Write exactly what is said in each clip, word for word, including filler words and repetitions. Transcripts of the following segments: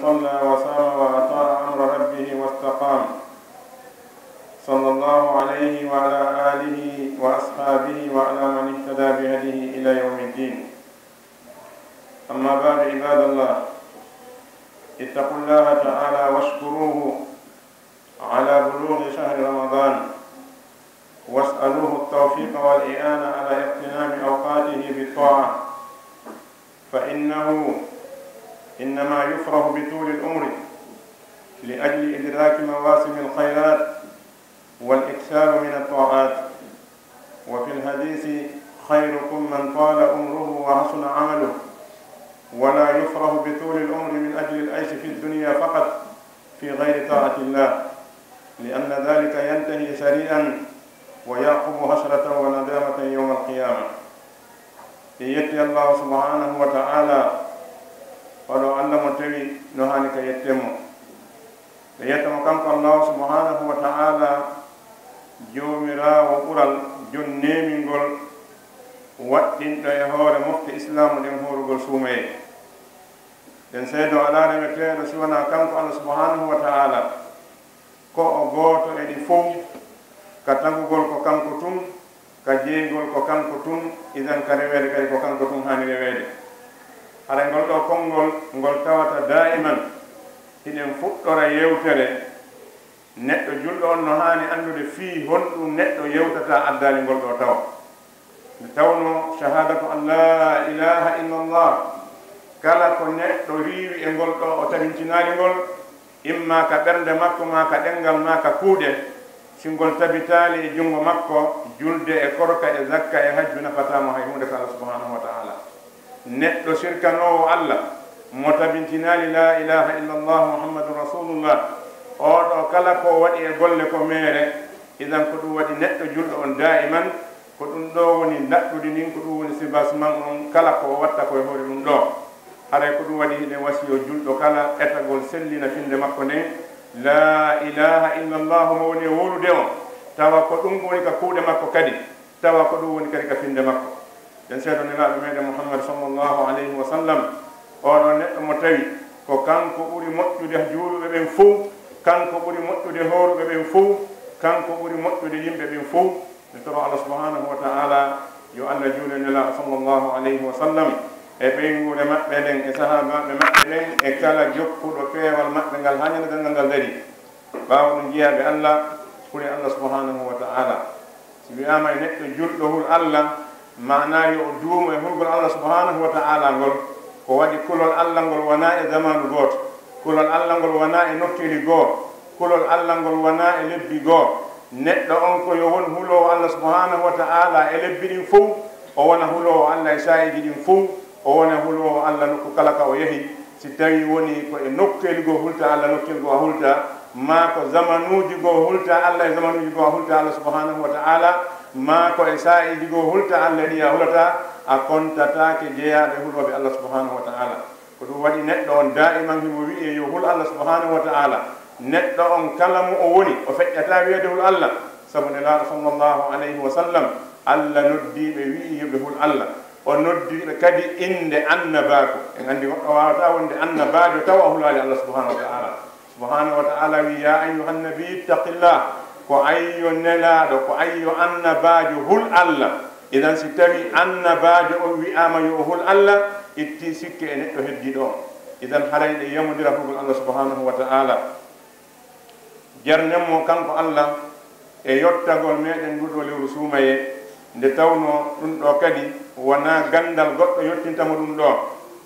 صلى وصام وأطاع أمر ربه واستقام، صلى الله عليه وعلى آله وأصحابه وعلى من اهتدى بهديه إلى يوم الدين. أما بعد، عباد الله، اتقوا الله تعالى واشكروه على بلوغ شهر رمضان، واسألوه التوفيق والإعانة على اغتنام أوقاته بالطاعة، فإنه إنما يفرح بطول العمر لأجل إدراك مواسم الخيرات والإكثار من الطاعات. وفي الحديث: خيركم من طال عمره وحسن عمله، ولا يفرح بطول العمر من أجل العيش في الدنيا فقط في غير طاعة الله، لأن ذلك ينتهي سريعا ويعقب حسرة وندامة يوم القيامة. En yetti Allahu subhanahu wa ta'ala, oɗo Allah mo tawi no haani ka yette mo. Ɓe yetta mo kanko Allahu subhanahu wa ta'ala, joomiraawo ɓural, jon neemingol, waɗɗinɗo e hoore mofte Islaamu ɗen hoorugol suumayee. Ɗen seedo alaa reweteeɗo si wanaa kanko Allah subhanahu wa ta'ala, ko o gooto e ɗi fow, ka tagugol ko kanko tun, ka jeygol ko kanko tun, idan ka reweede kadi ko kanko tun haani reweede. Haray ngol ɗoo konngol, ngol tawata daa'iman hiɗen fuɗɗora yewtere, neɗɗo julɗo on no haani anndude fii honɗum neɗɗo yewtata addaali ngol ɗoo tawa. Nde tawnoo shahaadatu an laa ilaaha illallah, kala ko neɗɗo riiwi e ngol ɗoo o tabintinaali ngol, imma ka ɓernde makko, maa ka ɗemngal, maa ka kuuɗe, si ngol tabitaali e junngo makko, julde e korka e zakka e hajju nafataa mo hay huunde ka Allah subhanahu wa ta'ala. Neɗɗo sirkanoowo Allah, mo tabintinaali laa ilaaha illallah Muhammadun Rasulullah, oo ɗoo kala ko o waɗi e golle ko meere, idan ko ɗum waɗi neɗɗo julɗo on daa'iman, ko ɗum ɗoo woni laɗɗudi ndin, ko ɗum woni sibasman on, kala ko o watta ko e hoore ɗum ɗoo. Haray ko ɗum waɗi hiɗen wasiyoo julɗo kala etagol sellina finnde makko nden, laa ilaaha illallah mo woni e wowlude on, tawa ko ɗum woni ka kuuɗe makko kadi, tawa ko ɗum woni kadi ka finnde makko. Ɗen seedo Nelaaɗo meɗen Muhammad sallallahu alayhi wa sallam, oo ɗoo neɗɗo mo tawi ko kanko ɓuri moƴƴude juuluɓe ɓen fow, kanko ɓuri moƴƴude hooruɓe ɓen fow, kanko ɓuri moƴƴude yimɓe ɓen fow. Mi toro Allah subhanahu wa ta'ala yo Allah juulu e Nelaaɗo sallallahu alayhi wa sallam, e ɓeynguure maɓɓe nden, e sahaabaaɓe maɓɓe ɓen, e kala jokkuɗo peewal maɓɓe ngal haa ñande darngal ngal darii. Ɓaawo ɗum, jeyaaɓe Allah, kule Allah subhanahu wa ta'ala. Si wi'aama e neɗɗo julɗo hul Allah, maanaa yo o duumo e hulgol Allah subhanahu wa ta'ala ngol, ko waɗi kulol Allah ngol wanaa e zamaanu gooto, kulol Allah ngol wanaa e nokkeeli goo, kulol Allah ngol wanaa e lebbi goo. Neɗɗo on ko yo won huloowo Allah subhanahu wa ta'ala e lebbi ɗin fow, o wona huloowo Allah e saa'iiji ɗin fow, o wona huloowo Allah nokku kala ka o yahi. Si tawii woni ko e nokkeeli goo hulta Allah, nokkeeli goo a hulta, maa ko zamanuuji goo hulta Allah e zamanuuji goo a hulta Allah subhanahu wa ta'ala, maa ko e saa'iiji goo hulta Allah ɗi a hulata, a kontataake jeyaaɓe hulooɓe Allah subhanahu wa ta'ala. Ko ɗum waɗi neɗɗo on daa'iman himo wi'ee yo hul Allah subhanahu wa ta'ala. Neɗɗo on kala mo o woni, o feƴƴataa wi'eede hul Allah, sabu Nelaaɗo sallallahu alayhi wa sallam, Allah noddii ɓe, wi'i yo ɓe hul Allah. O noddii ɓe kadi innde annabaaku. En anndi goɗɗo waawataa wonde annabaajo tawa o hulaali Allah subhanahu wa ta'ala. Subhanahu wa ta'ala wi'i, "Yaa ayyuhan nabiyyu ittaqillah." Ko ayyo Nelaaɗo, ko ayyo annabaajo hul Allah. Idan si tawii annabaajo on wi'aama yo o hul Allah, ittii sikke e neɗɗo heddiiɗo on. Idan haray ɗe yamondira hulgol Allah subhanahu wa ta'ala. Jarnen mo kanko Allah e yottagol meɗen ndu ɗoo lewru suumayee, nde tawnoo ɗum ɗoo kadi wanaa ganndal goɗɗo yottinta mo ɗum ɗoo,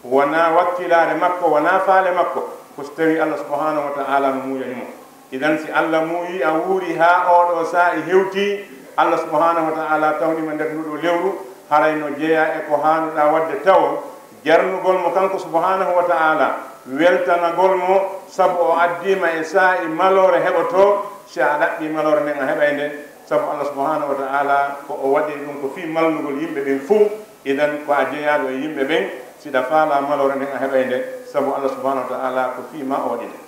wanaa wakkilaare makko, wanaa faale makko, ko si tawii Allah subhanahu wa ta'ala no muuyani mo. Idan si Allah muuyii a wuuri haa oo ɗoo saa'i hewtii, Allah subhanahu wa ta'ala tawni ma nder ndu ɗoo lewru, haray no jeyaa e ko haanuɗaa waɗde tawo, jarnugol mo kanko subhanahu wa ta'ala, weltanagol mo, sabu o addii ma e saa'i maloore heɓotoo, si a ɗaɓɓii maloore nden a heɓay nde, sabu Allah subhanahu wa ta'ala ko o waɗi ɗum ko fii malnugol yimɓe ɓen fow, idan ko a jeyaaɗo e yimɓe ɓen, si ɗa faalaa maloore nden a heɓay nde, sabu Allah subhanahu wa ta'ala ko fii ma o waɗi nde.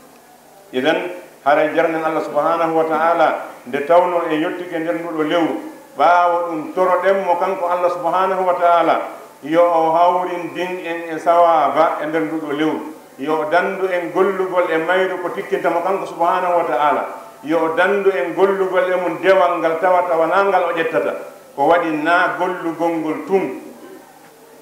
Idan, haray jarnen Allah subhanahu wa ta'ala, nde tawnoo en yottike nder ndu ɗoo lewru, ɓaawo ɗum toroɗen mo kanko Allah subhanahu wa ta'ala, yo o hawrindin en e sawaaba e nder ndu ɗoo lewru. Yo o danndu en gollugol e mayru ko tikkinta mo kanko subhanahu wa ta'ala. Yo o danndu en gollugol e mum dewal ngal tawata wanaa ngal o ƴettata. Ko waɗi naa gollugol ngol tun.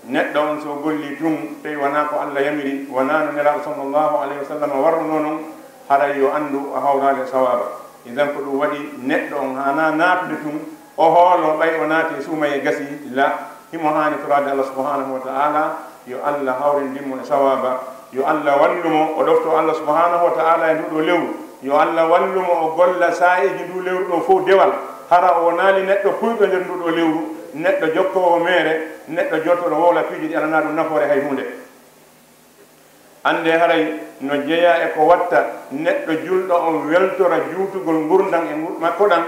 Neɗɗo on so o gollii tun, tawi wanaa ko Allah yamiri, wanaa no Nelaaɗo sallallahu alayhi wa sallam warrunoo non, haray yo anndu o hawraali e sawaaba. Idan ko ɗum waɗi neɗɗo on haanaa naatude tun, o hooloo ɓay o naati e suumayee gasii, la, himo haani toraade Allah subhanahu wa ta'ala, yo Allah hawrindin mo e sawaaba, yo Allah wallu mo, o ɗoftoo Allah subhanahu wa ta'ala e nduu ɗoo lewru, yo Allah wallu mo o golla saa'iiji nduu lewru ɗoo fow dewal, hara o wonaali neɗɗo puyɗo nder nduu ɗoo lewru, neɗɗo jokkoowo meere, neɗɗo jottoɗo wowla piiji ɗi alanaa ɗum nafoore hay huunde. Anndee haray no jeyaa e ko watta neɗɗo julɗo on weltora juutugol ngurndan e ngur-, makko ɗan,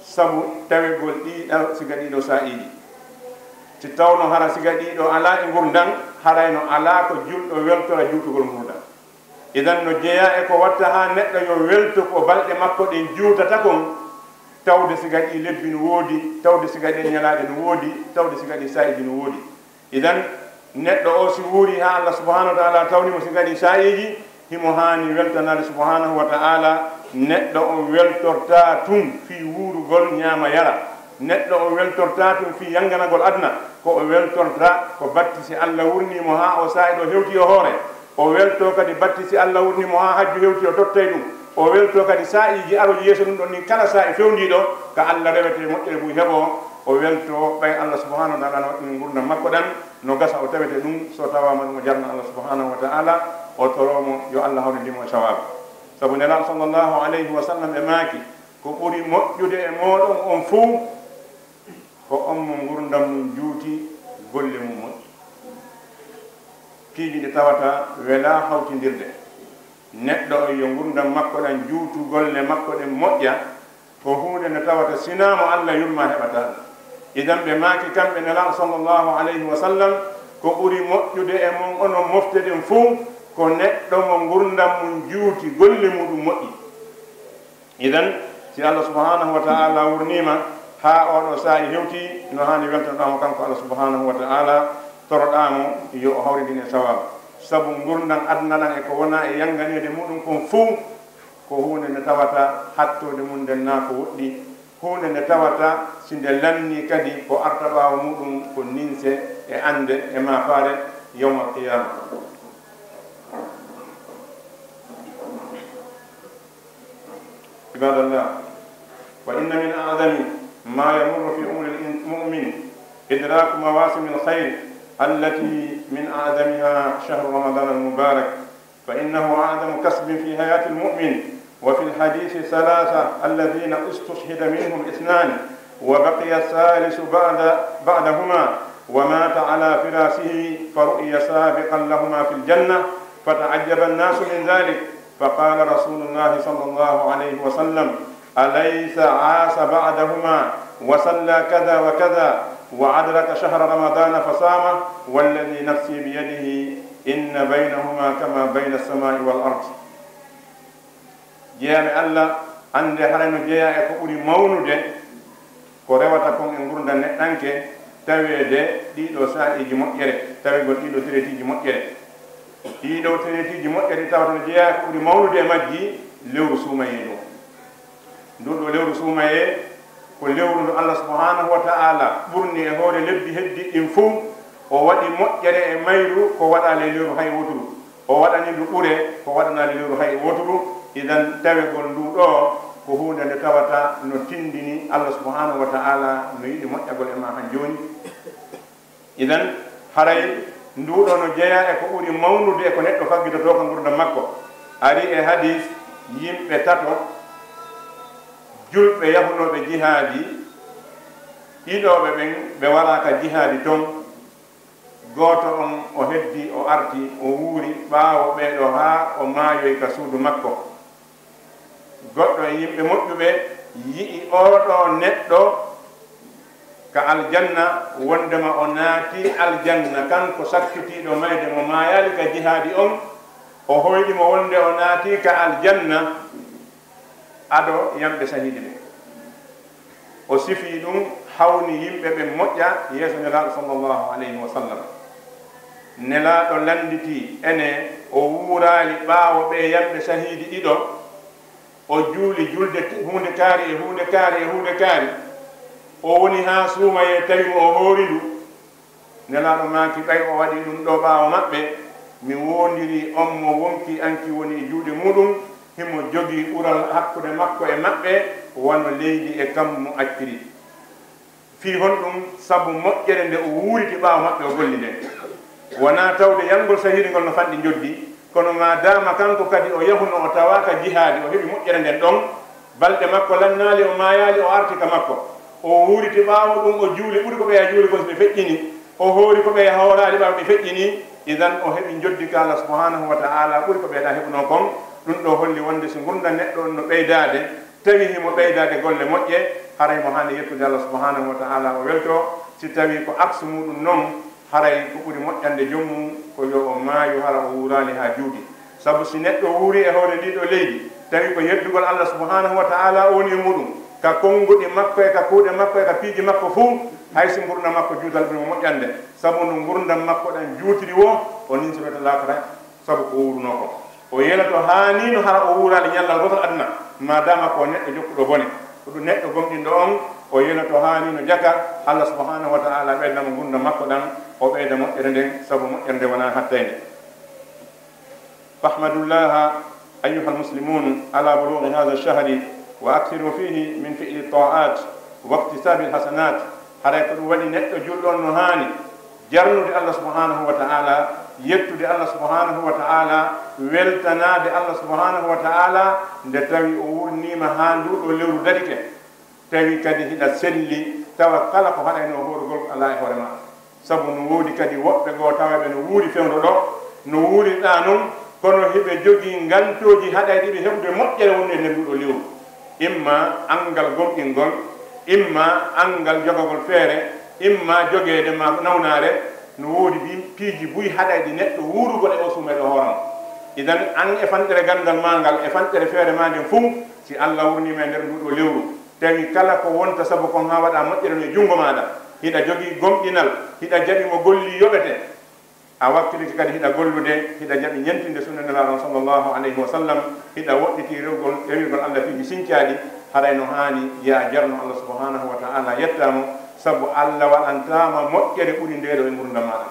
sabu tawegol ɗii ɗoo, siga ɗii ɗoo saa'iiji. Si tawno hara siga ɗii ɗoo alaa e ngurndan, haray no alaa ko julɗo weltora juutugol ngurndan. Idan no jeyaa e ko watta haa neɗɗo yo welto ko balɗe makko ɗen juutata kon, tawde siga ɗii lebbi no woodi, tawde siga ɗen ñalaaɗe no woodi, tawde siga ɗii saa'iiji no woodi. Idan, neɗɗo o si wuuri haa Allah subhanahu wa ta'ala tawni mo siga ɗii saa'iiji, himo haani weltanaade subhanahu wa ta'ala. Neɗɗo on weltortaa tun fii wuurugol ñaama yara. Neɗɗo on weltortaa tun fii yanganagol aduna. Ko o weltorta ko batti si Allah wurnii mo haa o saa'i ɗoo hewtii o hoore. O weltoo kadi batti si Allah wurnii mo haa hajju hewtii o tottay ɗum. O weltoo kadi saa'iiji arooji yeeso ɗum ɗon ɗin kala saa'i fewndiiɗo ka Allah rewetee moƴƴere buy heɓoo. O weltoo ɓay Allah subhanahu wa ta'ala no waɗɗini ngurndan makko ɗan. No gasa o tawete ɗum, so tawaama ɗum o jarna Allah subhanahu wa ta'ala, o toroo mo yo Allah hawrindin mo e sawaaba. Sabu Nelaaɗo sallallahu alayhi wa sallam ɓe maaki, ko ɓuri moƴƴude e mooɗon on fow, ko on mo ngurndan mum juuti, golle mum moƴƴi. Piiji ɗi tawata welaa hawtindirde. Neɗɗo on yo ngurndan makko ɗan juutu, golle makko ɗen moƴƴa, ko huunde nde tawata sinaa mo Allah yurmaa heɓataa ɗum. Idan ɓe maaki kamɓe Nelaaɗo sallallahu alayhi wa sallam, ko ɓuri moƴƴude e mon onon mofte ɗen fow, ko neɗɗo mo ngurndan mum juuti, golle muɗum moƴƴi. Idan, si Allah subhanahu wa ta'ala wurniima haa oo ɗoo saa'i hewtii, no haani weltoɗaa mo kanko Allah subhanahu wa ta'ala, toroɗaa mo yo o hawrindin e sawaaba. Sabu ngurndan aduna ɗan e ko wonaa e yanganeede muɗum kon fow, ko huunde nde tawata hattoode mum nden naa ko woɗɗi, huunde nde tawata si nde lannii kadi ko arta ɓaawo muɗum ko ninse e annde e maafaare yawmal qiyaama. عباد الله، وإن من أعظم ما يمر في عمر المؤمن إدراك مواسم الخير التي من أعظمها شهر رمضان المبارك، فإنه أعظم كسب في حياة المؤمن. وفي الحديث ثلاثة الذين استشهد منهم اثنان وبقي الثالث بعد، بعدهما ومات على فراشه فرؤي سابقا لهما في الجنة فتعجب الناس من ذلك، فقال رسول الله صلى الله عليه وسلم: أليس عاش بعدهما وصلى كذا وكذا وأدرك شهر رمضان فصامه والذي نفسي بيده إن بينهما كما بين السماء والأرض. Jeyaaɓe Allah, anndee haray no jeyaa e ko ɓuri mawnude ko rewata kon e ngurndan neɗɗanke, taweede ɗii ɗoo saa'iiji moƴƴere, tawegol ɗii ɗoo teretiiji moƴƴere. Ɗii ɗoo teretiiji moƴƴere tawata no jeyaa e ko ɓuri mawnude e majji lewru suumayee nduu. Nduu ɗoo lewru suumayee ko lewru ndu Allah subhanahu wa ta'ala ɓurni e hoore lebbi heddiiɗi ɗin fow, o waɗi moƴƴere e mayru ko waɗaali e lewru hay wooturu. O waɗani ndu ɓure ko waɗanaali lewru hay wooturu. Idan tawegol nduu ɗoo ko huunde nde tawata no tinndini Allah subhanahu wa ta'ala no yiɗi moƴƴagol e maa han jooni. Idan haray nduu ɗoo no jeyaa e ko ɓuri mawnude e ko neɗɗo faggitotoo ka ngurndan makko. Ari e hadis yimɓe tato, julɓe yahunooɓe jihaadi, ɗiɗooɓe ɓen ɓe waraa ka jihaadi ton. Gooto on o heddii, o arti, o wuuri ɓaawo ɓee ɗoo haa o maayoyi ka suudu makko. Goɗɗo e yimɓe moƴƴuɓe yi'i oo ɗoo neɗɗo ka aljanna, wondema o naatii aljanna, kanko sakkitiiɗo mayde mo maayaali ka jihaadi on, o hoyɗi mo wonde o naatii ka aljanna ado yamɓe sahiidi ɓen. O sifii ɗum, hawni yimɓe ɓen moƴƴa yeeso Nelaaɗo sallallahu alayhi wa sallam. Nelaaɗo lannditi ene o wuuraali ɓaawo ɓee yamɓe sahiidi ɗiɗo, o juuli julde huunde kaari e huunde kaari e huunde kaari, o woni haa suumayee tawi mo o hoori ndu. Nelaaɗo maaki, ɓay o waɗii ɗum ɗoo ɓaawo maɓɓe, mi woondirii on mo wonkii anki woni e juuɗe muuɗum, himo jogii ɓural hakkunde makko e maɓɓe, wano leydi e kammu acciri. Fii honɗum? Sabu moƴƴere nde o wuuriti ɓaawo maɓɓe o golli nden. Wonaa tawde yangol sahiiri ngol no fanɗi njoddi, kono maadaama kanko kadi o yahuno o tawaaka jihaadi, o heɓi moƴƴere nden ɗon, balɗe makko lannaali, o maayaali, o arti ka makko. O wuuriti ɓaawo ɗum, o juuli ɓuri ko ɓeya juuli kon si ɓe feƴƴini, o hoori ko ɓeya hooraali ɓaawo ɓe feƴƴini, idan o heɓi njoddi ka Allah subhanahu wa ta'ala ɓuri ko ɓeya heɓunoo kon. Ɗum ɗoo holli wonde si ngurndan neɗɗo on no ɓeydaade, tawi himo ɓeydaade golle moƴƴe, haray himo haani yettude Allah subhanahu wa ta'ala o weltoo. Si tawi ko aksu muuɗum non, haray ko ɓuri moƴƴande joom mum ko yo o maayu hara o wuuraali haa juuti. Sabu si neɗɗo wuuri e hoore ndii ɗoo leydi, tawi ko yeddugol Allah subhanahu wa ta'ala o woni e muuɗum, ka konnguɗi makko e ka kuuɗe makko e ka piiji makko fuu, hay si ngurndan makko juutal ɓuri mo moƴƴande, sabu no ngurndan makko ɗan juutiri woo, o ninsiroto laakara. Sabu ko wuurunoo kon. O yeloto haaniino hara o wuuraali ñallal gootol aduna, maadaama ko neɗɗo jokkuɗo bone. Ko ɗum neɗɗo gomɗinɗo on, o yeloto haaniino jaka, Allah subhanahu wa ta'ala ɓeyda mo ngurndan makko ɗan, o ɓeyda moƴƴere nden, sabu moƴƴere nden wonaa hattaynde. فاحمدوا الله أيها المسلمون على بلوغ هذا الشهر، وأكثروا فيه من فعل الطاعات واكتساب الحسنات. Haray ko ɗum waɗi neɗɗo julɗo on no haani jarnude Allah subhanahu wa ta'ala, yettude Allah subhanahu wa ta'ala, weltanaade Allah subhanahu wa ta'ala, nde tawi o wurniima haa nduu ɗoo lewru darike, tawi kadi hiɗa selli, tawa kala ko haɗaynoo hoorugol ko alaa e hoore maa. Sabu no woodi kadi woɓɓe goo tawa ɓe no wuuri fewndo ɗoo, no wuurirɗaa non, kono hiɓe jogii ngantooji haɗayɗi ɓe heɓude moƴƴere wonde e nder nduu ɗoo lewru. Imma anngal gomɗingol, imma anngal jogagol feere, imma jogeede ma nawnaare, no woodi bi-, piiji buy haɗayɗi neɗɗo wuurugol e oo suumayee ɗoo hoore mum. Idan, an e fanɗere ganndal maa ngal, e fanɗere feere maa nden fuu, si Allah wurniima e nder nduu ɗoo lewru, tawi kala ko wonta sabu kon haa waɗaa moƴƴere no e junngo maaɗa, hiɗa jogii gomɗinal, hiɗa jaɓi mo golli yoɓete, a wakkilike kadi hiɗa gollude, hiɗa jaɓi ñentinde sunna Nelaaɗo on sallallahu alayhi wa sallam, hiɗa woɗɗitii rewgol, rewirgol Allah piiji sincaaɗi, haray no haani yo a jarno Allah subhanahu wa ta'ala, yettaa mo, sabu Allah waɗantaa ma moƴƴere ɓuri ndee ɗoo e ngurndan maaɗa.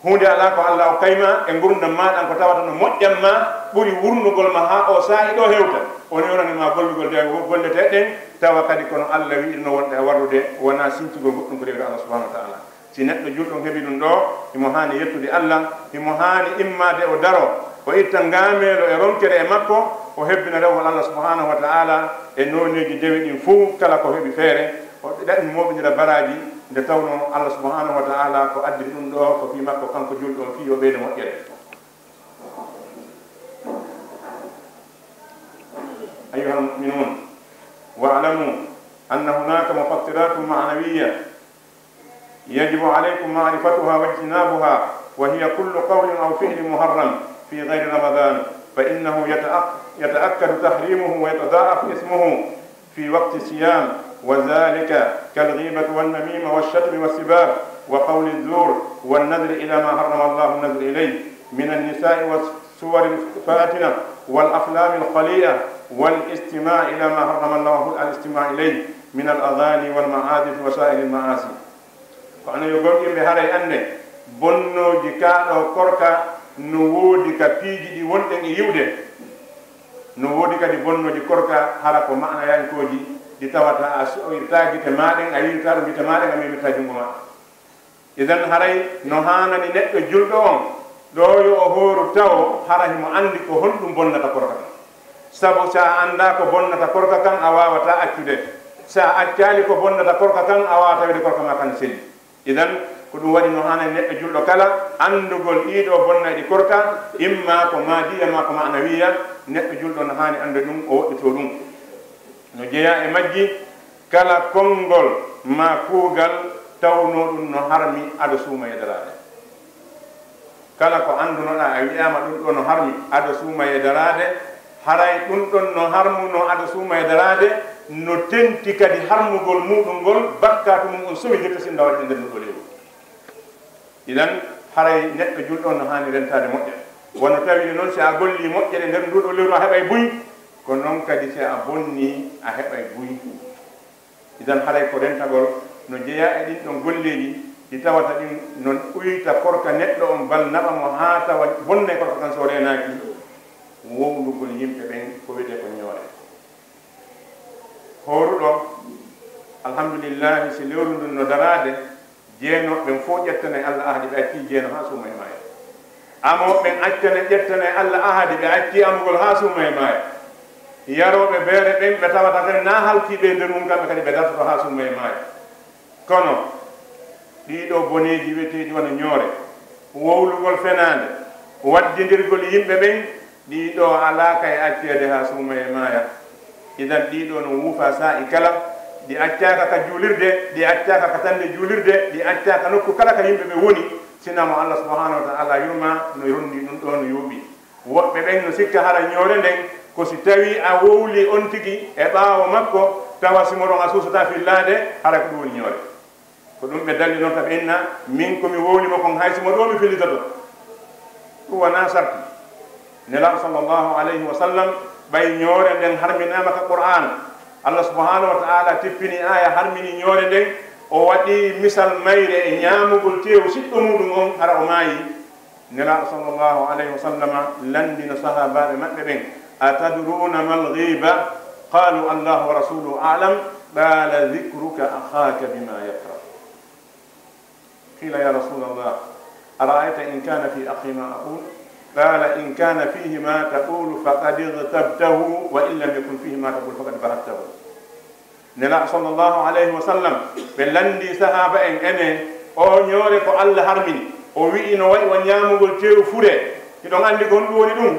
Huunde alaa ko Allah okkay ma e ngurndan maaɗa ko tawata no moƴƴan ma, ɓuri wurnugol ma haa oo saa'i ɗoo hewta. O newnani ma gollugol de golletee ɗen, tawa kadi kono Allah wi'irno wonde a warrude, wonaa sincugol goɗɗum ko rewde Allah subhanahu wa ta'ala. Si neɗɗo julɗo on heɓi ɗum ɗoo, himo haani yettude Allah, himo haani immaade o daroo, o itta ngaameelo e ronkere e makko, o hebbina rewgol Allah subhanahu wa ta'ala e nooneeji dewe ɗin fuu, kala ko heɓi feere, o ɗaɓi mooɓindira baraaji, nde tawnoo Allah subhanahu wa ta'ala ko addiri ɗum ɗoo, ko fii makko kanko julɗo on, fii yo ɓeydo moƴƴere. أيها المؤمنون، واعلموا أن هناك مفطرات معنوية يجب عليكم معرفتها واجتنابها، وهي كل قول أو فعل محرم في غير رمضان، فإنه يتأك-، يتأكد تحريمه ويتضاعف إثمه في وقت الصيام، وذلك كالغيبة والنميمة والشتم والسباب وقول الزور والنظر إلى ما حرم الله النظر إليه من النساء والصور الفاتنة والأفلام الخليعة والاستماع إلى ما حرم الله الاستماع إليه من الأغاني والمعازف وسائر المعاصي. Kono yo gomɗinɓe haray annde, bonnooji kaa ɗoo korka no woodi ka piiji ɗi wonɗen e yi'ude. No woodi kadi bonnooji korka hara ko maanayankooji ɗi tawata a so'irtaa gite maa ɗen, a yi'irtaa ɗum gite maa ɗen, a memirtaa junngo maa. Idan haray no haanani neɗɗo julɗo on, ɗoo yo o hooru tawo hara himo anndi ko honɗum bonnata korka kan. Sabu si a anndaa ko bonnata korka kan, a waawataa accude. Si a accaali ko bonnata korka kan, a waawataa wi'ude korka maa kan selli. Idan, ko ɗum waɗi no haanani neɗɗo julɗo kala anndugol ɗii ɗoo bonnayɗi korka, imma ko maadiya maa ko maanawiya, neɗɗo julɗo no haani annda ɗum, o woɗɗitoo ɗum. No jeyaa e majji, kala konngol maa kuugal tawnoo ɗum no harmi, aɗa suuma e daraade. Kala ko anndunoɗaa a wi'aama ɗum ɗoo no harmi, aɗa suuma e daraade, haray ɗum ɗon no harmunoo aɗa suuma e daraade, no tenti kadi harmugol muuɗum ngol, bakkaatu mum on sowi nde to sinno waɗi e nder nduu ɗoo lewru. Idan, Haray neɗɗo julɗo on no haani rentaade moƴƴere. Wano tawi noon, si a gollii moƴƴere nder nduu ɗoo lewru, a heɓay buy, ko noon kadi si a bonnii, a heɓay buy. Idan, haray ko rentagol no jeyaa e ɗin ɗon golleeji ɗi tawata ɗin no uyta korka neɗɗo on, bal naɓa mo haa tawa bonnay korka kan so reenaaki. Wowlugol yimɓe ɓen ko wiyetee ko ñoore. Hooruɗo, alhamdulillahi, si lewru ndun no daraade, jeenooɓe ɓen fow ƴettanay Alla ahadi, ɓe accii jeeno haa suuma e maaya. Amooɓe ɓen accanay, ƴettanay Alla ahadi, ɓe accii amugol haa suuma e maaya. Yarooɓe beere ɓen, ɓe tawata kadi na halkiiɓe e nder mum, kamɓe kadi ɓe dartoto haa suuma e maaya. Kono ɗii ɗoo boneeji wiyeteeɗi wano ñoore, wowlugol fenaande, waddindirgol yimɓe ɓen, ɗii ɗoo alaa ka e acceede haa suuma e maaya. Idan, ɗii ɗoo no wuufa saa'i kala, ɗi accaaka ka juulirde, ɗi accaaka ka tande juulirde, ɗi accaaka nokku kala ka yimɓe ɓe woni, sinaa mo Alla subhanahu wa ta'ala yurma, no rondi ɗum ɗoo, no yooɓi. Woɓɓe ɓen no sikka hara ñoore nden ko si tawii a wowli on tigi e ɓaawo makko, tawa si mo ɗon a suusataa fillaade, hara ko ɗum woni ñoore. Ko ɗum ɓe dallinorta ɓe inna, min ko mi wowli mo kon, hay si mo ɗoo mi fillitoto. Ɗum wonaa sarti. Nelaaɗo sallallahu alayhi wa sallam, ɓay ñoore nden harminaama ka Qur'aan, Allah subhanahu wa ta'ala tippini aaya harmini ñoore nden, o waɗi misal mayre e ñaamugol teewu siɗɗo muuɗum on, hara o maayi. Nelaaɗo sallallahu alayhi wa sallama lanndino sahaabaaɓe maɓɓe ɓen, "Atadruuna mal ghiba?" Qaalu, "Allahu wa rasuluhu a'lam." Qaala, "Dhikruka akhaka bima yakrah." Qiila, "Ya rasulallah, ara'ayta in kana fi akhi ma aqul?" Qaala, "In kana fihi ma taqulu faqad ightabtahu, wa in lam yakun fihi ma taqul faqad bahattahu." Nelaaɗo sallallahu alayhi wa sallam, ɓe lanndii sahaaba en, ene, o ñoore ko Allah harmini, o wi'i no wa'i wa ñaamugol teewu fure, hiɗon anndi ko honɗum woni ɗum?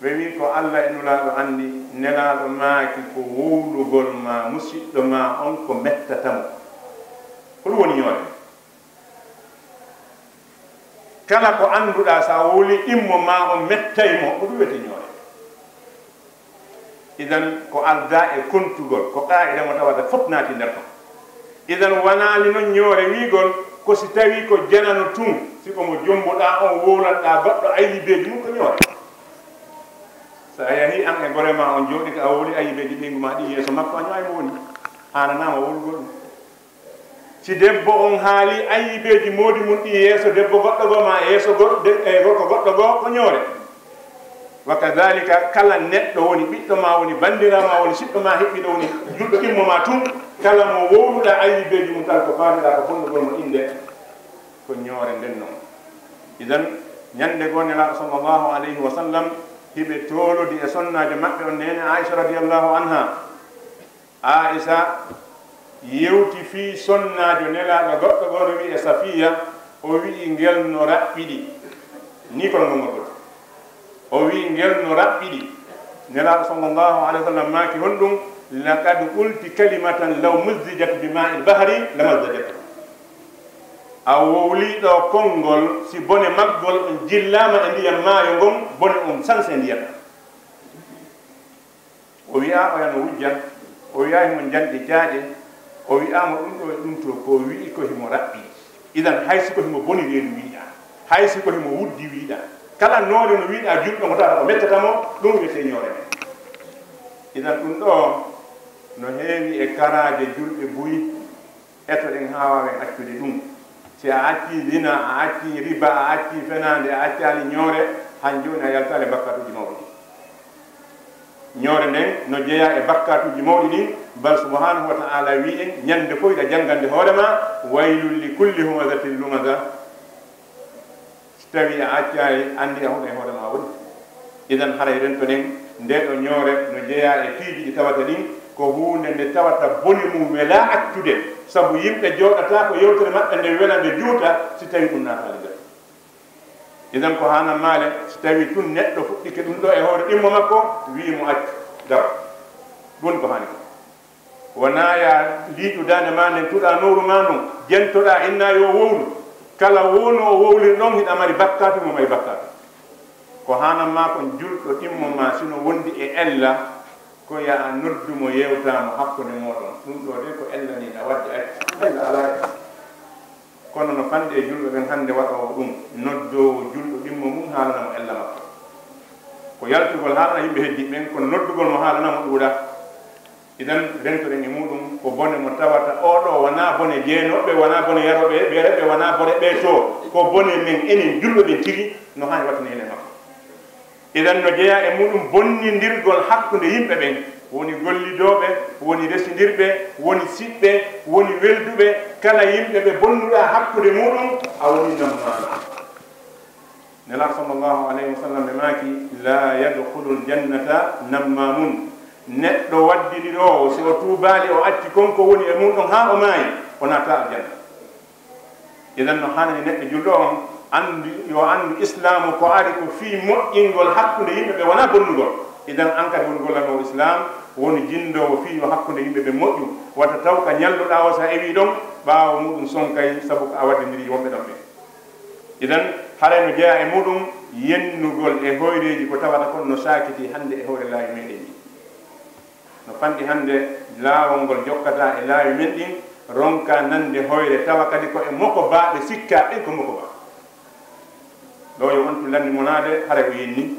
Ɓe wi'i ko Allah e Nulaaɗo anndi, Nelaaɗo maaki ko wowlugol ma musiɗɗo ma on ko mettata mo. Ko ɗum woni ñoore. Kala ko annduɗaa, so a wowlii ɗimmo ma on mettay mo, ko ɗum wiyetee ñoore. Idan, ko aldaa e kontugol, ko qaa'ida mo tawata fof naati nder ton. Idan, wanaali non ñoore wi'gol, ko si tawii ko janano tun, si ko mo jombuɗaa on wowlanɗaa goɗɗo ayibeeji mum, ko ñoore. So a yahii an e gore ma on jooɗike, a wowlii ayibeeji ɓeyngu ma ɗin yeeso makko, a ñaay mo woni, haananaa mo wowlugol ɗum. Si debbo on haalii ayibeeji moodi mun ɗi yeeso debbo goɗɗo goo maa yeeso gor-, de-, e gorko goɗɗo goo, ko ñoore. Wa kadhalika, kala neɗɗo woni ɓiɗɗo maa, woni banndiraa maa, woni siɗɗo maa, heɓɓiɗo woni julɗo ɗimmo maa tun, kala mo wowluɗaa ayibeeji mun tan, ko faamiɗaa ko bonnugol mo innde, ko ñoore nden non. Idan, ñande goo Nelaaɗo sallallahu alayhi wa sallam hiɓe toolodi e sonnaajo maɓɓe on, neene Aisha radiyallahu anha. Aisha yewti fii sonnaajo Nelaaɗo goɗɗo goo no wi'ee Safiya, o wi'i ngel no raɓɓiɗi. Nii kono ngol ngol. O wi'i ngel no raɓɓiɗi. Nelaaɗo sallallahu alayhi wa sallam maaki honɗum? "Laqad qulti kalimatan law muzzijat bi ma'il bahri la mazzajat." A wowlii ɗoo konngol, si bone maggol on jillaama e ndiyam maayo ngon, bone on sanse ndiyam. O wi'aa oya no wujja, o wi'aa himo janɗi jaaƴe, o wi'aa mo ɗum ɗoo e ɗum too, ko o wi'i ko himo raɓɓi. Idan, hay si ko himo boni reedu wi'aa, hay si ko himo wuddi wi'aa, kala noone no wi'aa julɗo mo tawata o mettata mo, ɗum wi'etee ñoore men. Idan, ɗum ɗoo no heewi e karaaje julɓe buy. Etoɗen haa waawen accude ɗum. Si a accii zina, a accii riba, a accii fenaande, a accaali ñoore, han jooni a yaltaali e bakkaatuuji mawɗi ɗin. Ñoore nden no jeyaa e bakkaatuuji mawɗi ɗin, bal subhanahu wa ta'ala wi'i en, ñande fof hiɗa janngande hoore maa, "Waylun li kulli humazatin lumaza." Si tawii a accaali, anndi a huɗo e hoore maa woni. Idan, haray rentoɗen, ndee ɗoo ñoore no jeyaa e piiji ɗi tawata ɗin, ko huunde nde tawata bone mum welaa accude, sabu yimɓe jooɗataa ko yewtere maɓɓe nde wela, nde juuta, si tawii ɗum naataali nder. Idan, ko haanaa maale, si tawii tun neɗɗo fuɗɗike ɗum ɗoo e hoore ɗimmo makko, wi'i mo accu, daro. Ɗum woni ko haani ko. Wonaa ya liiƴu daande maa nden, tuɗaa nowru maa ndun, jentoɗaa, innaa yo wowlu. Kala wowno o wowliri ɗon, hiɗa mari bakkaatu, mo mari bakkaatu. Ko haanan maa kon julɗo ɗimmo maa, si no wondi e ella, ko ya a noddu mo, yewtaa mo hakkunde mooɗon. Ɗum ɗoo de ko ella nii na wadde accu. Ella alaa e Kono no fanɗi e julɓe ɓen hannde waɗoowo ɗum, noddoowo julɗo ɗimmo mum haalana mo ella makko. Ko yaltugol haalana yimɓe heddiiɓe ɓen, kono noddugol mo haalana mo ɗuuɗa. Idan, rentoɗen e muɗum ko bone mo tawata oo ɗoo wonaa bone jeenooɓe, wonaa bone yarooɓe ɓeere, ɓe wonaa bone ɓee too. Ko bone men enen julɓe ɓen tigi no haani wattane ene makko. Idan no jeyaa e muɗum bonnindirgol hakkunde yimɓe ɓen, woni gollidooɓe, woni resindirɓe, woni siɓɓe, woni welduɓe, kala yimɓe ɓe bonnuɗaa hakkunde muɗum, a woni nammaano. Nelaaɗo sallallahu alayhi wa sallam ɓe maaki, "La yadkhulul jannata nammamun." Neɗɗo waddiɗiroowo, si o tuubaali, o acci kon ko woni e mum ɗon haa o maayi, o naata aljanna. Idan no haanani neɗɗo julɗo on anndu, yo anndu islaamu ko ari ko fii moƴƴingol hakkunde yimɓe ɓe wonaa bonnugol. Idan an kadi woni gollanoowo islaam, woni jinndoowo fii yo hakkunde yimɓe ɓe moƴƴu. Wata taw ka ñalluɗaa o, so a ewii ɗon, ɓaawo muɗum sonkay sabu ko a waddindirii wonɓe ɗon ɓen. Idan haray no jeyaa e muɗum yennugol e hoyreeji ko tawata kon no saakiti hannde e hoore laawi meɗen ɗi. No fanɗi hannde laawol ngol jokkataa e laawi men ɗin, ronkaa nande hoyre, tawa kadi ko e mokobaaɓe sikkaa ɓen ko mokobaa. Ɗoo yo on tun lanni monaade, haray o yenni.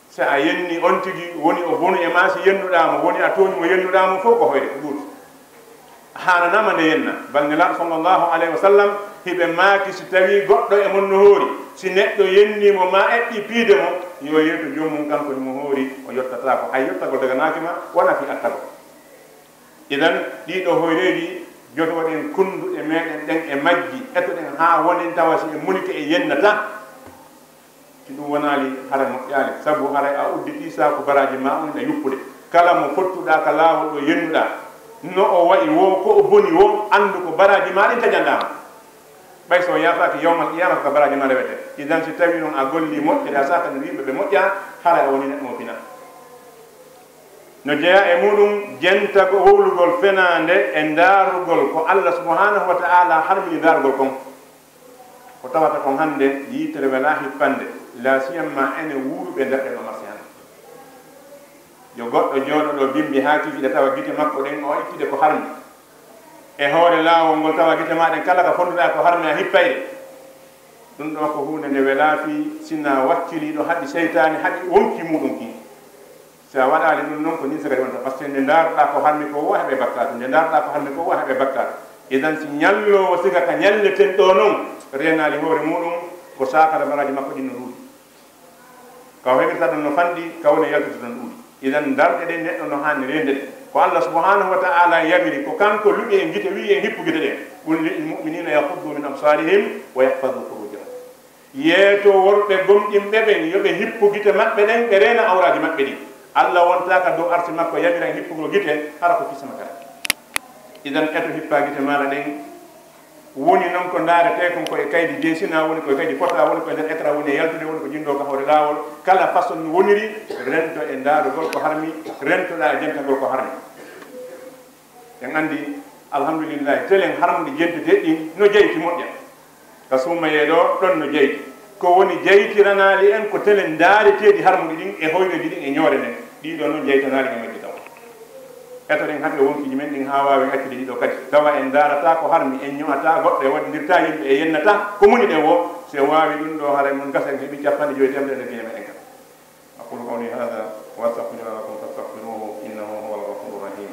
Si a yenni on tigi, woni o bonu e maa, si yennuɗaa mo, woni a tooñi mo, yennuɗaa mo, fof ko hoyre, ko ɓuri. Haananaama nde yenna. Bal Nelaaɗo sallallahu alayhi wa sallam, hiɓe maaki, si tawii goɗɗo e mon no hoori, si neɗɗo yennii mo maa eɓɓii piide mo, yo yeeto joomum kanko himo hoori, o yottataako. Hay yottagol daganaaki ma, wonaa fii attagol. Idan, ɗii ɗoo hoyreeji, jotoɗen kunnduɗe meɗen ɗen e majji, etoɗen haa wonen tawa si en munike en yennataa. Si ɗum wonaali, hara moƴƴaali, sabu haray a udditii saaku baraaji maa on ina yuppude. Kala mo fottuɗaa ka laawol ɗo yennuɗaa, no o wa'i woo, ko o boni woo, anndu ko baraaji maa ɗin taƴanɗaa ma. Ɓay so o yaafaaki yawmal qiyaama, ko ka baraaji maa rewetee. Idan, si tawii non a gollii moƴƴere, a saakanii yimɓe ɓe moƴƴaa, haray a wonii neɗɗo mo pinaa. No jeyaa e muɗum jentago wowlugol fenaande e ndaarugol ko Allah subhanahu wa ta'ala harmini ndaarugol kon. Ko tawata kon hannde, yitere welaa hippande, laa siyammaa enen wuuruɓe nder ɗee ɗoo marse hannde. Yo goɗɗo jooɗo ɗoo bimbi haa kikiiɗe tawa gite makko ɗen o ittude ko harmi. E hoore laawol ngol tawa gite maa ɗen kala ka fonduɗaa ko harmi a hippay ɗe. Ɗum ɗoo ko huunde nde welaa fii sinaa wakkiliiɗo haɗi seytaane haɗi wonki muuɗum kin. Si a waɗaali ɗum non ko nii sakati wonta, par ce que nde ndaaruɗaa ko harmi ko woo heɓe bakkaatu, nde ndaaruɗaa ko harmi ko woo heɓe bakkaatu. Idan si ñalloowo siga ka ñalleten ɗoo non reenaali hoore muuɗum, ko saakara baraaji makko ɗin no ɗuuɗi. Ka o heɓirta ɗon no fanɗi, ka woni yaltude ɗon ɗuuɗi. Idan darɗe ɗen neɗɗo no haani reende ɗe. Ko Allah subhanahu wa ta'ala yamiri, ko kanko luɓi en gite, wi'i en hippu gite ɗen. Qul lil mu'minina yaghuddu min absarihim wa yahfazu furujahum. Yeeto worɓe gomɗinɓe ɓen, yo ɓe hippu gite maɓɓe ɗen, ɓe reena awraaji maɓɓe ɗin. Allah wontaa ka dow arsi makko yamira en hippugol gite, hara ko fii sama kala. Idan, eto hippaa gite maaɗa ɗen. Woni non ko ndaaretee kon ko e kaydi jeesina, woni ko e kaydi fota, woni ko e nder écran, woni e yaltude, woni ko jinndoo ka hoore laawol. Kala façon no woniri, rento e ndaarugol ko harmi, rentoɗaa e jentagol ko harmi. En anndi, alhamdulillahi, telen harmuɗi jenteteeɗi ɗin no jayti moƴƴa. Ka suumayee ɗoo, ɗon no jayti. Ko woni jaytiranaali en ko telen ndaareteeɗi harmuɗi ɗin e hoyreeji ɗin e ñoore nden. Ɗii ɗoo non jaytanaali e majji taw. Etoɗen haɓe wonkiiji men ɗin haa waawen accude ɗii ɗoo kadi. Tawa en ndaarataa ko harmi, en ño'ataa goɗɗo, e waɗindirtaa yimɓe, e yennataa ko moni ɗen woo. Si en waawii ɗum ɗoo, haray mun gasa en heɓii cappanɗe jowi teemedere nder gine meɗen kan. أقول قولي هذا وأستغفر الله لكم فاستغفروه إنه هو الغفور الرحيم.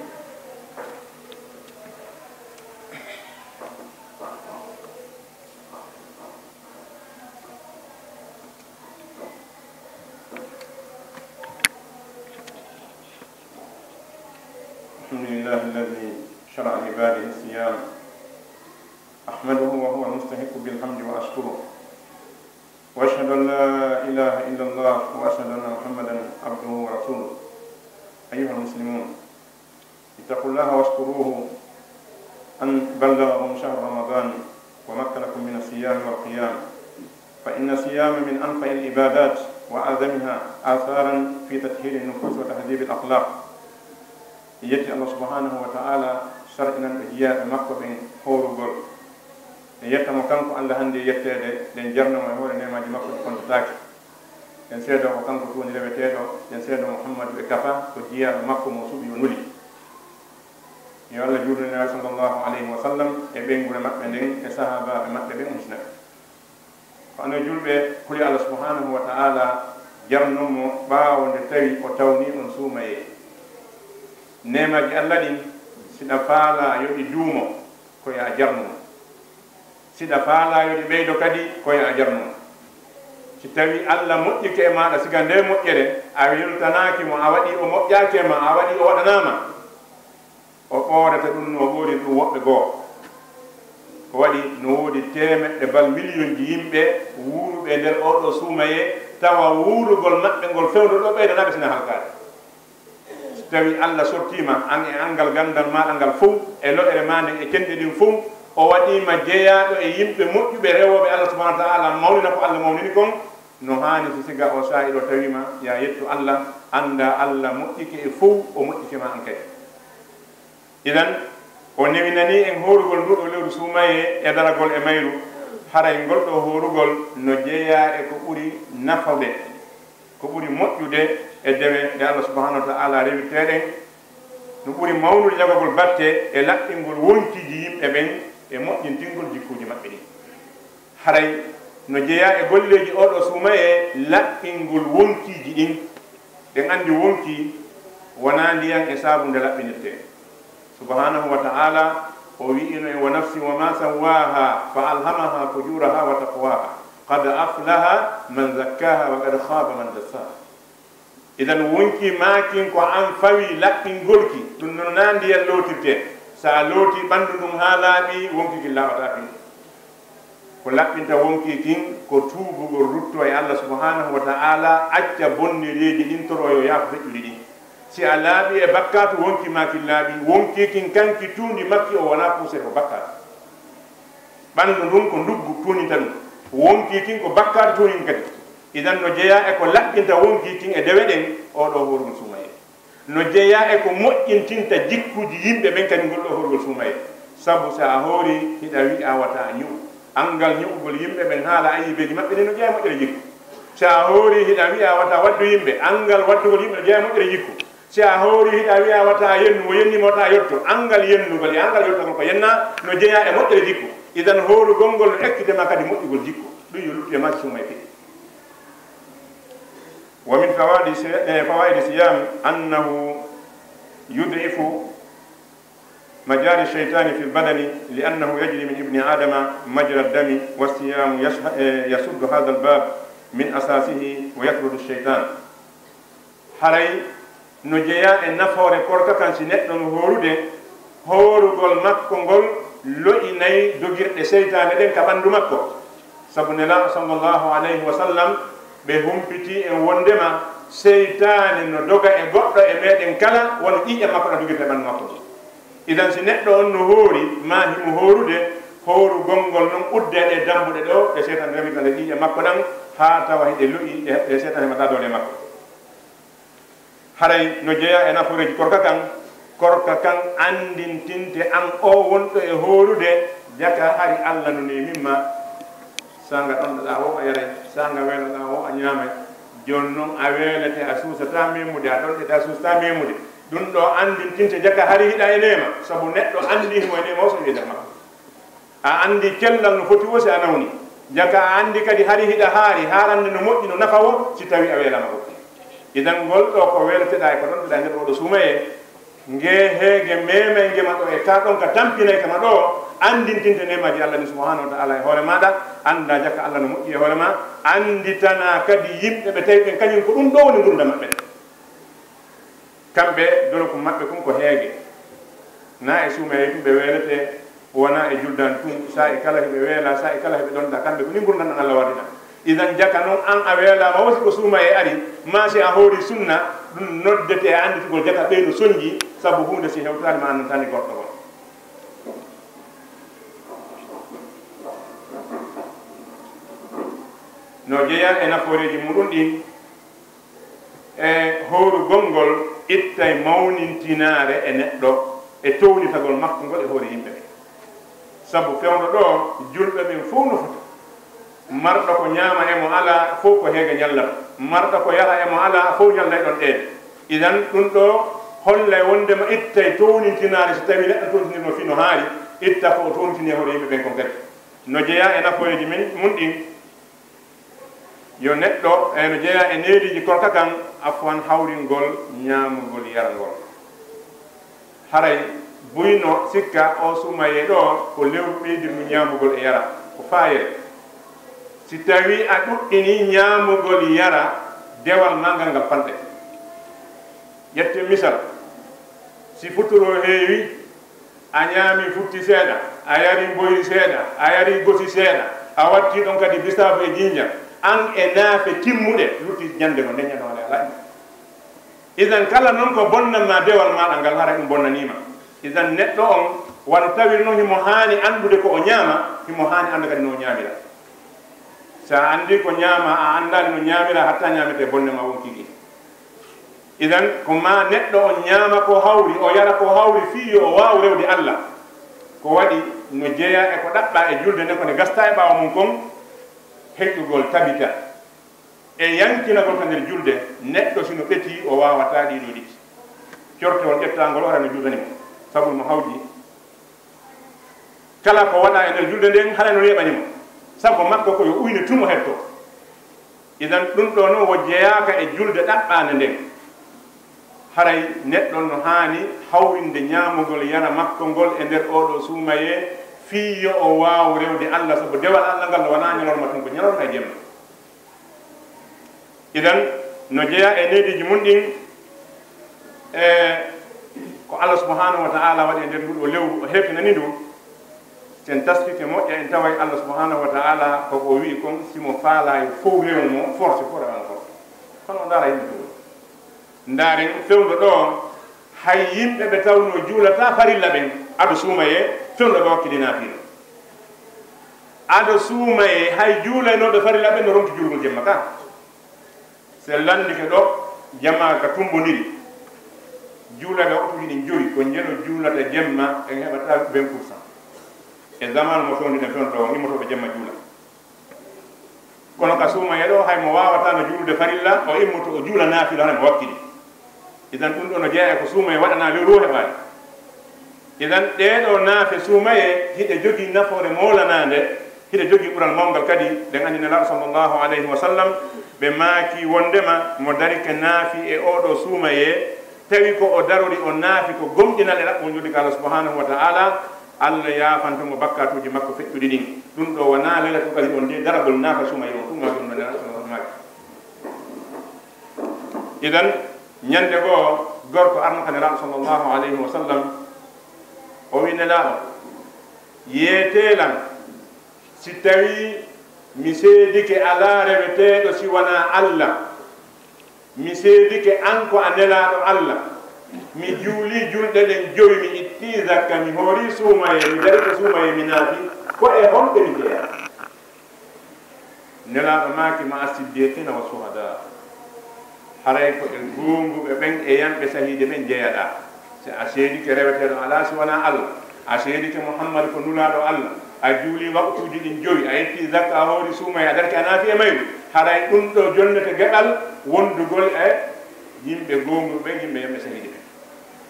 الحمد لله الذي شرع لعباده الصيام. أحمده وهو المستحق بالحمد وأشكره. وأشهد أن لا إله إلا الله وأشهد أن محمدا عبده ورسوله. أيها المسلمون، اتقوا الله واشكروه أن بلغكم شهر رمضان ومكنكم من الصيام والقيام، فإن الصيام من أنفع العبادات وأعظمها آثارا في تطهير النفوس وتهذيب الأخلاق. En yetti Allah subhanahu wa ta'ala, sar'inanɗo jiyaaɓe makko ɓen hoorugol. En yetta mo kanko Allah hannde e yetteede, ɗen jarna mo e hoore neemaaji makko ɗi kontataake. Ɗen seedoo ko kanko tun woni reweteeɗo, ɗen seedoo Muhammadu e kafa ko jiyaaɗo makko mo suɓi o nuli. Yo Allah juulnu e Nulaaɗo sallallahu alayhi wa sallam e ɓeynguure maɓɓe nden e sahaabaaɓe maɓɓe ɓen, o hisna ɓe. Ko onon julɓe, kuli Allah subhanahu wa ta'ala jarnun mo ɓaawo nde tawi o tawni on suumayee. Neemaaji Allah ɗin, si ɗa faalaa yo ɗi duumo, ko yo a jarnu mo. Si ɗa faalaa yo ɗi ɓeydo kadi, ko yo a jarnu mo. Si tawi Allah moƴƴike e maaɗa, siga ndee moƴƴere a weltanaaki mo, a waɗii o moƴƴaaki e ma, a waɗii o waɗanaa ma, o ɓoorata ɗum no o ɓooriri ɗum woɓɓe goo. Ko waɗi no woodi teemeɗɗe bal miliyonji yimɓe wuuruɓe e nder oo ɗoo suumayee, tawa wuurugol maɓɓe ngol fewndo ɗoo ɓeydanaa ɓe, sina halkaade. Si tawii Allah sortii ma, an e anngal ganndal maaɗa ngal fow, e lo'ere maa nden e cenɗe ɗin fow, o waɗii ma jeyaaɗo e yimɓe moƴƴuɓe rewooɓe Allah subhanahu wa ta'ala, mawnina ko Allah mawnini kon, no haani si siga oo saa'i ɗoo tawii ma, yo a yettu Allah, anndaa Allah moƴƴike e fow, o moƴƴike ma an kadi. Idan, o newinanii en hoorugol nduu ɗoo lewru suumayee e daragol e mayru. Haray ngol ɗoo hoorugol no jeyaa e ko ɓuri nafude, ko ɓuri moƴƴude e dewe ɗe Allah subhanahu wa ta'ala rewirtee ɗen, no ɓuri mawnude jagagol batte e laɓɓingol wonkiiji yimɓe ɓen e moƴƴintingol jikkuuji maɓɓe ɗin. Haray no jeyaa e golleeji oo ɗoo suumayee laɓɓingol wonkiiji ɗin. Ɗen anndi wonki wonaa ndiyan e saabunde laɓɓinirtee. Subhanahu wa ta'ala, o wi'ino en, "Wa nafsin wa ma sawwaha fa alhamaha fujuraha wa taqwaha. Qad aflaha man zakkaha wa qad khaba man dassaha." Idan wonki maa kin ko an fawi laɓɓingol ki, ɗum non naa ndiyan lootirtee. Si a lootii ɓanndu ndun haa laaɓi, wonki kin laaɓataa kin. Ko laɓɓinta wonki kin ko tuubugol, ruttoo e Allah subhanahu wa ta'ala, acca bonnereeji ɗin, toroo yo yaafo feƴƴuɗi ɗin. Si a laaɓii e bakkaatu, wonki maa kin laaɓii, wonki kin kan ki tuundi makki o wonaa puusere, ko bakkaatu. Ɓanndu ndun ko nduggu tuuninta ɗum, wonki kin ko bakkaatu tuunin kadi. Idan no jeyaa e ko laɓɓinta wonki kin e dewe ɗen, oo ɗoo hoorugol suumayee. No jeyaa e ko moƴƴintinta jikkuuji yimɓe ɓen kadi ngol ɗoo hoorugol suumayee. Sabu si a hoorii, hiɗa wi'aa wata a ño'u. Anngal ño'ugol yimɓe ɓen haala ayibeeji maɓɓe ɗin no jeyaa e moƴƴere jikku. Si a hoorii, hiɗa wi'aa wata waddu yimɓe. Anngal waddugol yimɓe no jeyaa e moƴƴere jikku. Si a hoorii, hiɗa wi'aa wata a yennu, mo yenni ma wata a yotto. Anngal yennugol e anngal yottagol ko yennaa no jeyaa e moƴƴere jikku. Idan hoorugol ngol no ekkita ma kadi moƴƴugol jikku. Ɗum yo luttu e maa si suumayee fiɗi. ومن فوائد الصي-، فوائد الصيام أنه يضعف مجاري الشيطان في البدن، لأنه يجري من ابن آدم مجرى الدم، والصيام يش-، يسد هذا الباب من أساسه ويطرد الشيطان. Haray no jeyaa e nafoore korka kan, si neɗɗo no hoorude, hoorugol makko ngol lo'inay dogirɗe seytaane ɗen ka ɓanndu makko. Sabu Nelaaɗo sallallahu alayhi wa sallam, ɓe humpitii en wonndema seytaane no doga e goɗɗo e meɗen kala, wano ƴiiƴam makko ɗan dogirta e ɓanndu makko. Idan si neɗɗo on no hoori, maa himo hoorude, hoorugol ngol non udda ɗee dambuɗe ɗoo ɗe seytaane remirta nder ƴiiƴam makko ɗan, haa tawa hiɗe lo'i, ɗe, ɗe seytaane heɓataa doole makko. Haray no jeyaa e nafooreeji korka kan, korka kan anndintinte an oo wonɗo e hoorude, jaka hari Alla no neemin ma, saanga ɗonɗoɗaa woo a yaray, saanga weloɗaa woo a ñaamay. Jooni non a weelete, a suusataa meemude, a ɗonɗete, a suusataa meemude. Ɗum ɗoo anndintinte jaka hari hiɗa e neema, sabu neɗɗo anndi himo e neema o so wi'e nder makko. A anndi cellal no foti woo si a nawni. Jaka a anndi kadi hari hiɗa haari, haarannde no moƴƴi, no nafa woo si tawii a weelaama ko. Idan ngol ɗoo ko weeleteɗaa e ko ɗonɗoɗaa e nder oo ɗoo suumayee, ngee heege meemayge ma ɗoo e kaa ɗon ka tampinayka ma ɗoo, anndintinte neemaaji Alla ɗin subhaanahu wa ta'aala e hoore maaɗa, anndaa jaka Alla no moƴƴi e hoore maa, annditanaa kadi yimɓe ɓe tawi ɓen kañum ko ɗum ɗoo woni ngurndan maɓɓe. Kamɓe, doloku maɓɓe kun ko heege. Na e suumayee tun ɓe weeletee, wonaa e juldaani tun, saa'i kala hiɓe weelaa, saa'i kala hiɓe ɗonɗaa, kamɓe ko nii ngurndan ɗan Alla waɗi ɗan. Idan jaka non an a weelaama woo si ko suumayee ari, maa si a hoorii sunna, ɗum noddetee e annditugol jaka ɓee no sonjii, sabu huunde si hewtaali ma anndantaani goɗɗo on. No jeyaa e nafooreeji muuɗum ɗin, e hoorugol ngol ittay mawnintinaare e neɗɗo e townitagol makko ngol e hoore yimɓe ɓen. Sabu fewndo ɗoo, julɓe ɓen fow no fota. Marɗo ko ñaama e mo alaa fow ko heege ñallata. Marɗo ko yara e mo alaa fow ñallay ɗon ɗeede. Idan ɗum ɗoo Hollay wondema ittay townintinare, so tawi neɗɗo townintinirno fii no haari, itta ko o townintini e hoore yimɓe ɓen kon kadi. No jeyaa e nafooreeji men, mun ɗin, yo neɗɗo, e no jeyaa e neediiji korka kan, afwan, hawringol ñaamugol yarangol. Haray buy no sikka o suumayee ɗoo ko lewru ɓeydirndu ñaamugol e yara, ko faayere. Si tawii a ɗuɗɗinii ñaamugol yara, dewal maa ngal, ngal fanɗay. Ƴetten misal, si futuro heewi, a ñaami futti seeɗa, a yari mboyri seeɗa, a yari gosi seeɗa, a watti ɗon kadi bisaafu e jinja, an e naafe timmuɗe, lutti ñande ngo, nden ñande ngo alaa. Idan kala non ko bonnanmaa dewal maaɗa ngal, haray ɗum bonnanii ma. Idan neɗɗo on, wano tawiri non himo haani anndude ko o ñaama, himo haani annda kadi no o ñaamira. Si a anndii ko ñaamaa, a anndaali no ñaamiraa, hatta ñaametee, bonne maa wonkii ɗin. Idan, ko maa neɗɗo on ñaama ko hawri, o yara ko hawri, fii yo o waawu rewde Alla. Ko waɗi no jeyaa e ko ɗaɓɓaa e julde nden, ko nde gastaa e ɓaawo mun kon, heƴƴugol tabita e yankinagol ka nder julde. Neɗɗo si no ɓetii, o waawataa ɗii ɗoo ɗiɗi. Cortewol ƴettaangol, o ara no juutani mo, sabu mo hawji. Kala ko waɗaa e nder julde nden, haray no neeɓani mo. Sabu makko ko yo uyne tun o hettoo. Idan, ɗun ɗoo non wo jeyaaka e julde ɗaɓɓaande nden. Haray neɗɗo no haani hawrinde ñaamugol yara makko ngol e nder oo ɗoo suumayee, fii yo o waawu rewde Alla, sabu dewal Alla ngal no wanaa ñalorma tun, ko ñalorma e jemma. Idan, no jeyaa e neediiji mun ɗin, e ko Allah subhanahu wa ta'ala waɗi e nder ndu ɗoo lewru, o heɓtinani ndu. Si en taskike moƴƴa, en taway Allah subhanahu wa ta'ala ko o wi'i kon, si mo faalaa yo fow rewu mo, force fow rewana force. Kono ndaara yimɓe ɗum. Ndaaren fewndo ɗoo, hay yimɓe ɓe tawnoo juulataa farilla ɓen, ado suumayee, fewndo ɗoo wakkili naafiila. Ado suumayee, hay juulaynooɓe farilla ɓen no ronki juulugol jemma ka. Si en lanndike ɗoo, jamaa ka tumbondiri. Juulaaɓe waktuuji ɗin jowi, ko njeno juulata jemma, en heɓataa vingt pour cent. E zamaanu mo fewndo ɗen fewndo ɗoo, immotooɓe jemma juula. Kono ka suumayee ɗoo, hay mo waawataa no juulude farilla, o immoto o juula naafila, hana mo wakkili. Idan, ɗum ɗoo no jeyaa e ko suumayee waɗanaa lewru o heɓaali. Idan, ɗee ɗoo naafe suumayee, hiɗe jogii nafoore moolanaande, hiɗe jogii ɓural mawngal kadi. Ɗen anndi Nelaaɗo sallallahu alayhi wa sallam, ɓe maaki wonndema mo darike naafi e oo ɗoo suumayee, tawi ko o darori o naafi ko gomɗinal e ɗaɓɓol njoɗi ka Allah subhanahu wa ta'ala, Allah yaafanto mo bakkaatuuji makko feƴƴuɗi ɗin. Ɗum ɗoo wanaa Laylatul Qadri on de, daragol naafa suumayee on, ɗum maa ɗum no Nelaaɗo sallallahu alayhi wa sallam maaki. Idan, ñande goo, gorko arno ka Nelaaɗo sallallahu alayhi wa sallam, o wi: Nelaaɗo, yeetee lan, si tawii mi seedike alaa reweteeɗo si wanaa Allah, mi seedike an ko a Nelaaɗo Allah, mi juulii julɗe ɗen jowi, mi ittii zakka, mi hoorii suumayee, mi darike suumayee, mi naafi, ko e honɓe mi jeyaa? Nelaaɗo maaki: Ma'a siddiqina wa shuhada. Haray ko e goonguɓe ɓen e yamɓe sahiide ɓen jeyaɗaa. Si a seedike reweteeɗo alaa si wanaa Allah, a seedike Muhammadu ko Nulaaɗo Allah, a juulii waqtuuji ɗin jowi, a ittii zakka, a hoori suumayee, a darike, a naafi e mayru, haray ɗum ɗoo jonnete geɓal wondugol e yimɓe goonguɓe ɓen, yimɓe yamɓe sahiide ɓen.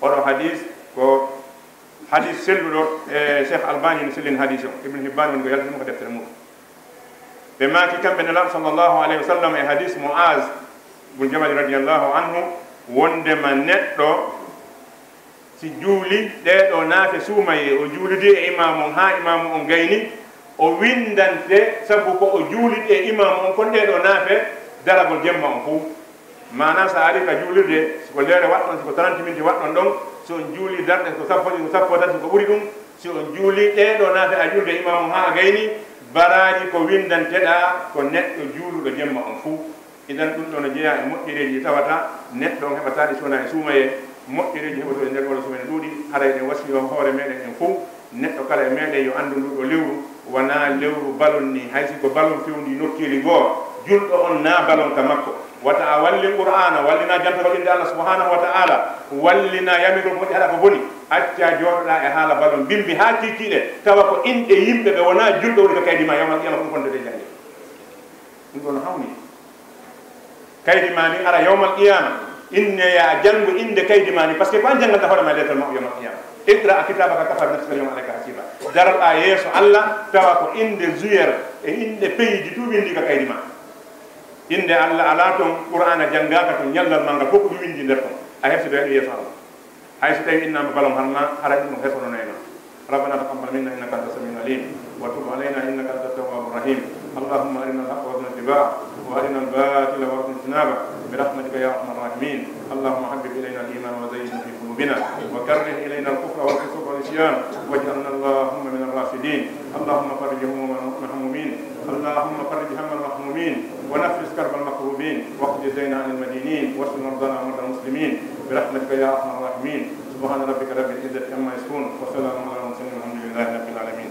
Oɗo hadis ko hadis selluɗo, e Cheikh Albani no sellini hadis o, Ibn Hibban woni ko yaltini mo ko deftere mum. Ɓe maaki kamɓe Nelaaɗo sallallahu alayhi wa sallam e hadis Mu'az bun Jabal radiyallahu anhu, wondema neɗɗo si juuli ɗee ɗoo naafe suumayee, o juulidi e imaamu on haa imaamu on gayni, o winndante sabu ko o juulidi e imaamu on kon ɗee ɗoo naafe daragol jemma on fow. Maanaa, so a arii ka juulirde, si ko leere waɗɗon, si ko trente minutes waɗɗon ɗon, si on juulii darɗe, si ko sappo ɗiɗi, ko sappo e tati, si ko ɓuri ɗum, si on juulii ɗee ɗoo naafe, a juulde imaamu haa a gayni, baraaji ko winndanteɗaa ko neɗɗo juuluɗo jemma on fuu. Idan, ɗum ɗoo no jeyaa e moƴƴereeji ɗi tawata neɗɗo on heɓataa ɗi si wonaa e suumayee. Moƴƴereeji heɓotooɗi nder oɗo suumayee no ɗuuɗi, haray ɗen wasiyoo hoore meɗen en fuu. Neɗɗo kala e meɗen yo anndu ndu ɗoo lewru wonaa lewru balon ni, hay si ko balon fewndii nokkeeli goo, julɗo on naa balon ka makko. Wata a wallin Qur'aana, wallinaa jantagol innde Allah subhanahu wa ta'ala, wallinaa yamirgol ko moƴƴi, haɗa ko boni. Accaa jooɗoɗaa e haala balon bimbi haa kiikiiɗe, tawa ko inɗe yimɓe ɓe wonaa julɓe woni ka kaydi maa, yawmal qiyama ko ɗum kontete jannde. Ɗum ɗoo no hawni. Kaydi maa ndin ara yawmal qiyama. Inne ya janngu innde kaydi ma ni, parce que ko an jannganta hoore ma lettre ma yawmal qiyama. Iqra kitabaka kafa bi nafsika al-yawma alayka hasiba. Daroɗa yeeso Allah, tawa ko innde zuyer e innde peydi tu winndi ka kaydi ma. Innde Allah alaa toon, Qur'aana janngaaka toon, ñallal maa ngal fof ko ɗum winndi nder toon. A hersidoyat ɗum yeeso Allah. Hay so tawii innaama balon harma, hara ɗum ɗon hersonono e ma. ربنا تقبل منا إنك أنت السميع العليم وتب علينا إنك أنت التواب الرحيم. اللهم أرنا الحق وارزقنا اتباعه وأرنا الباطل وارزقنا اجتنابه برحمتك يا أرحم الراحمين. اللهم حبب إلينا الإيمان وزينه في قلوبنا وكره إلينا الكفر والفسوق والعصيان واجعلنا اللهم من الراشدين. اللهم فرج هموم المهمومين. اللهم فرج هم المهمومين ونفس كرب المكروبين واقض الدين عن المدينين واشف مرضانا ومرضى المسلمين برحمتك يا أرحم الراحمين. سبحان ربك رب العزة عما يصفون وسلام على المرسلين والحمد لله رب العالمين.